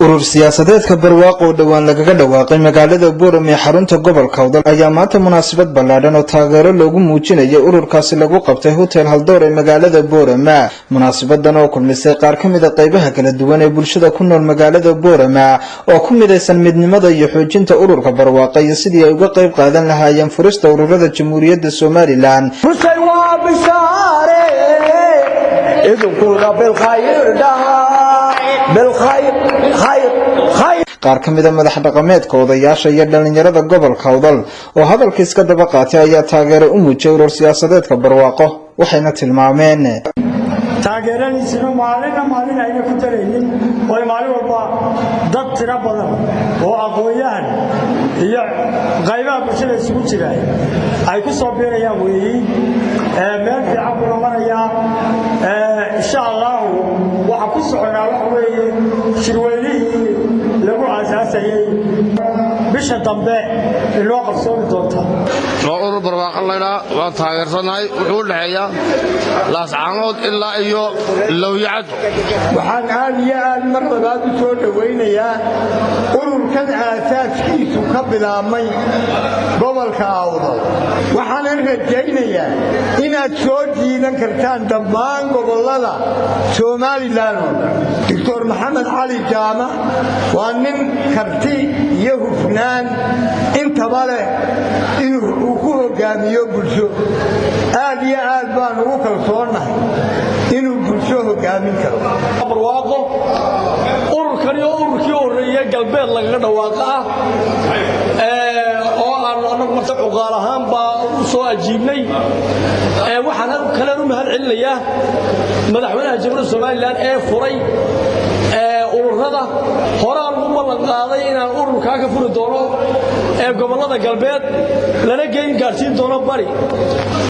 Urur siyaasadeedka Barwaaqo oo dhowaan lagaga dhawaaqay magaalada Boorame ee xarunta gobolka Awdal ayaa maanta munaasabad ballaadhan oo taageero loogu muujinayay ururkaasi lagu qabtay Hotel Haldoor ee magaalada Boorama. Munaasabadan oo kulmisay qaar ka mid a qaybaha kala duwan ee bulshada ku nool magaalada Boorama oo ku midaysan midnimada iyo xoojinta ururka Barwaaqo iyo sidii ay uga qayb qaadan lahaayeen furista ururada Jamhuuriyadda Somaliland. Waa bishaare idinkuna bilkhayr dhaha, bilkhayr, khayr, khayr. Qaar ka mida madax dhaqameedka, odayaasha iyo dhalinyarada gobolka Awdal oo hadalka iska daba qaatay ayaa taageero u muujiyay urur siyaasadeedka Barwaaqo, waxayna tilmaameen taageeradiisina maalinna maalin ayna ku taraynin oo ay maalin walba dad tiro badan oo aqoon-yahan iyo qaybaha bulshada isugu jira ay ku soo biirayaan weeyi. Meel fiican buu marayaa, insha Allahu. Waxaa ku soconaa waxa weeye shirweynihii lagu aasaasayey bisha dambe inoo qabsoomi doonta. Waa urur Barwaaqo laydhaa, waan taageersannahay. Wuxuu u dhexeeyaa Laascaanood ilaa iyo Lowyacad. Waxaan aad iyo aad mar labaad u soo dhowaynayaa ururkan aasaaskiisu ka bilaabmay gobolka Awdal. Waxaanan rajaynayaa inaad soo jiidan kartaan dhammaan gobollada Somaliland oo dhan. Doctor Maxamed Cali Jaamac waa nin karti iyo hufnaan intaba leh inuu uu ku hoggaamiyo bulsho. Aad iyo aad baan ugu kalsoonnahay inuu bulsho hoggaamin karo. Barwaaqo ururkani oo ururkii horreeyey galbeed lagaga dhawaaqa ah oo aanu annagu marta cuqaal ahaan baa u soo ajiibnay. Waxaan kalean u mahad celinayaa madaxweynaha Jamhuuriyadda Somaliland ee furay ururada. Horaan u ballan qaaday inaan ururkaa ka furi doono ee gobollada galbeed, lana geyn gaadhsiin doono bari.